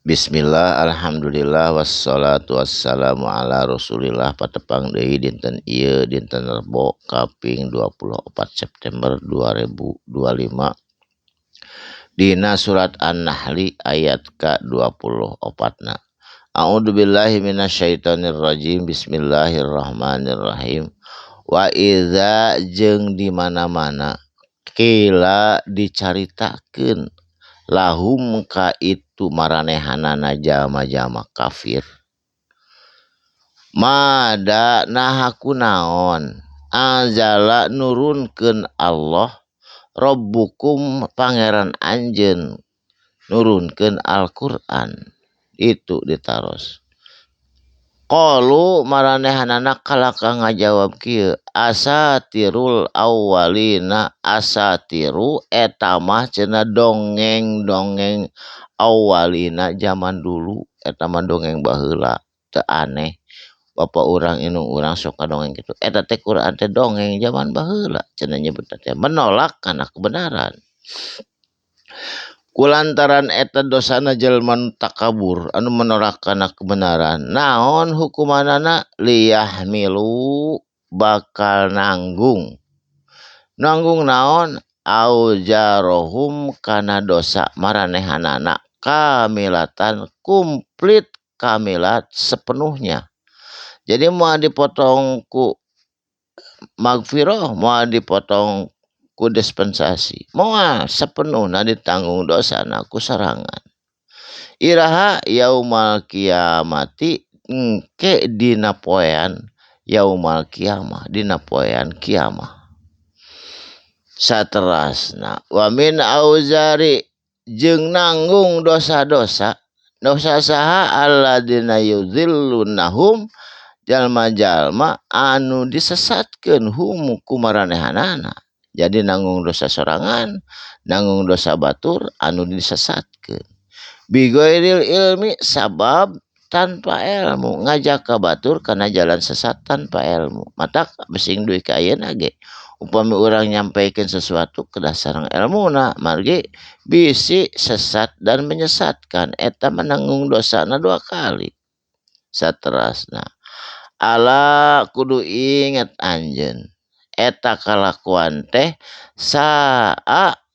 Bismillah, alhamdulillah, wassalatu wassalamu ala rasulillah. Patepang deui dinten ieu dinten Rebo kaping 24 September 2025 dina surat An-Nahli ayat ka-24 na. A'udzubillahi minasyaitonirrajim. Bismillahirrahmanirrahim. Wa idza jeung di mana-mana qila dicaritakeun lahum ka itu maranehanana jalma-jalma kafir, mada naha kunaon anzala nurunkeun Allah Rabbukum pangeran anjeun nurunkeun Al-Qur'an itu ditaros. Qalu maranehanana kalaka ngajawab kieu asatirul awwalina, asatiru eta mah cenah dongeng-dongeng awwalina zaman dulu, eta mah dongeng baheula teu aneh. Bapak urang indung urang sok ngadongeng kitu, eta teh Quran teh dongeng zaman baheula cenah nyebutna teh menolak kana kebenaran. Kulantaran eta dosana jelema nu takabur anu menolak kana kebenaran, naon hukumanana liyahmilu bakal nanggung. Nanggung naon aujarohum kana dosa maranehanana kamilatan komplit, kamilat sepenuhnya. Jadi moal dipotong ku magfirah, moal dipotong ku dispensasi, moal sepenuhna ditanggung dosana ku sorangan. Iraha yaumal kiamati engke dina poean yaumal kiamah, dina poean kiamah. Saterasna wa min auzari jeung nanggung dosa-dosa, dosa saha alladzina yudhillunahum jalma-jalma anu disesatkeun hum ku maranehanana. Jadi nanggung dosa sorangan, nanggung dosa batur anu disesatkeun. Bighairil ilmi sabab tanpa ilmu, ngajak ka batur kana jalan sesat tanpa ilmu. Matak besing duit ka ayeuna ge upami urang nyampaikeun sesuatu kedah sareng elmuna, margi bisi sesat dan menyesatkan eta menanggung dosana dua kali. Saterasna ala kudu inget anjeun eta kalakuan teh saa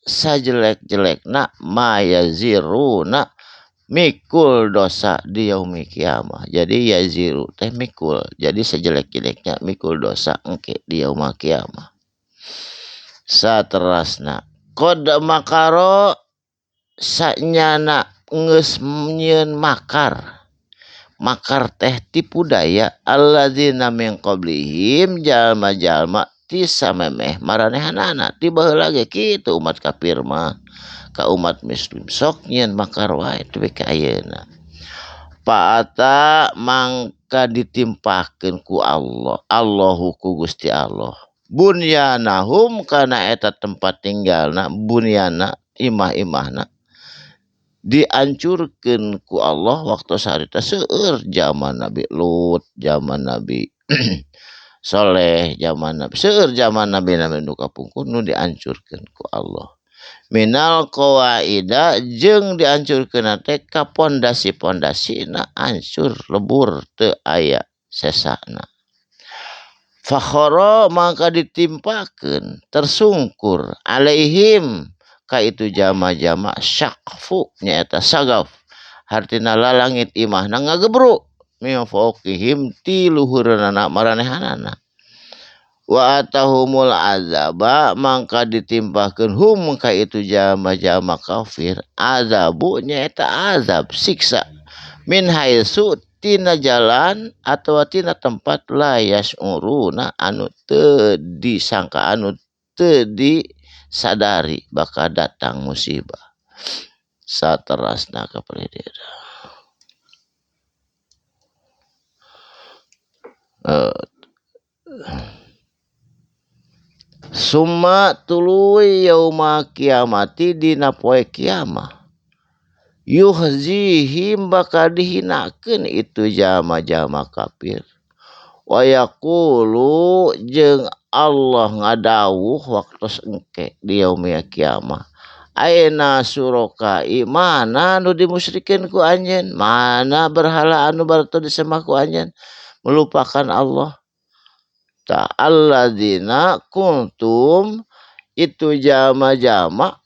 sajelek-jelekna mayaziruna mikul dosa di yaumi kiamah. Jadi yaziru teh mikul, jadi sejelek-jeleknya mikul dosa engke di yaumul kiamah. Saterasna qad makaro sanyana geus nyieun makar, makar teh tipu daya alladzina min qablihim jalma-jalma ti samemeh maranehanana ti baheula ge kitu umat kafir mah ka umat muslim sok nyieun makar wae tepi ka ayeuna. Paata mangka ditimpahkeun ku Allah, Allahu ku Gusti Allah, bunyanahum kana eta tempat tinggalna, bunyana imah-imahna diancurkeun ku Allah waktu harita seueur zaman Nabi Lut, zaman Nabi Soleh, zaman Nabi seueur zaman Nabi Nabi nu kapungkur nu diancurkeun ku Allah. Minal qawaida jeung diancurkeun teh ka pondasi-pondasina ancur lebur teu aya sesana. Fakhara maka ditimpakeun tersungkur alaihim ka itu jama-jama syaqfu nyaeta sagaf, hartina lalangit imahna ngagebruk min fawqihim ti luhureunana maranehanana. Wa atahumul azaba mangka ditimpahkeun hum ka itu jama-jama kafir azabu nyaeta azab siksa min haitsu tina jalan atawa tina tempat la yas'uruna anu teu disangka anu teu disadari bakal datang musibah. Saterasna kaperededa. Summa tuluy yauma kiamati dina poe kiamah yuhzihim bakal dihinakeun itu jalma-jalma kafir. Wa yaqulu jeung Allah ngadawuh waktos engke di yaumil kiamah Aina surokai mana anu dimusyrikeun ku anjeun, mana berhala anu bareto disembah ku anjeun, melupakan Allah. Ta alladzina kuntum itu jama-jama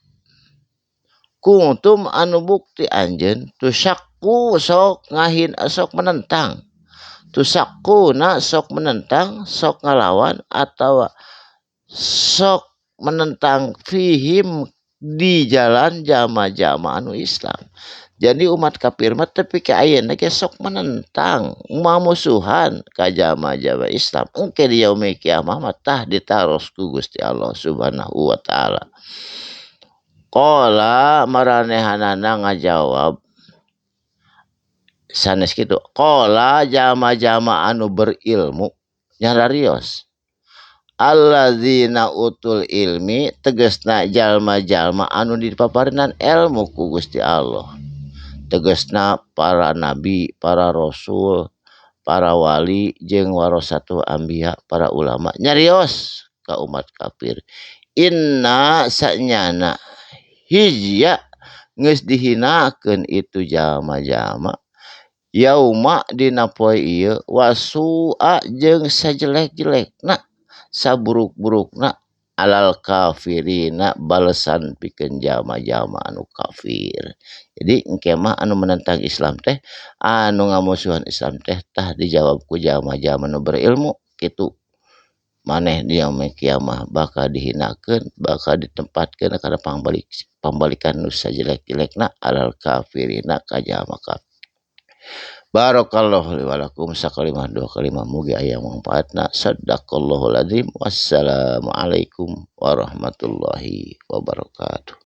kuntum anu bukti anjeun tusakku sok ngahin sok menentang, tusakkuna sok menentang, sok ngalawan atawa sok menentang fihim di jalan jama-jama anu Islam. Jadi umat kafir mah tepi ka ayeuna ge sok menentang, mamusuhan ka jama-jama Islam. Engke di yaumil kiamah mah tah ditaros ku Gusti Allah Subhanahu wa taala. Qala maranehanana ngajawab sanes kitu. Qala jama-jama anu berilmu nyararios. Alladzina utul ilmi tegasna jalma-jalma anu dipaparinan ilmu ku Gusti Allah. Tegasna para nabi, para rasul, para wali jeung warasatul anbiya, para ulama nyarios ka umat kafir. Inna sanyana hijya geus dihinakeun itu jalma-jalma yauma dina poe ieu wasua jeung sajelek-jelekna saburuk-burukna alal kafirina balesan pikeun jalma-jalma anu kafir. Jadi engke mah anu menentang Islam teh, anu ngamusuhan Islam teh tah dijawab ku jalma-jalma nu berilmu kitu. Maneh di yaumil kiamah bakal dihinakeun, bakal ditempatkeun kana pambalikan nu sajelek-jelekna alal kafirina ka jalma kafir. Barakallahu li wa lakum sakalimah dua kalimah mugi aya manfaatna. Sadaqallahul azim. Wassalamualaikum warahmatullahi wabarakatuh.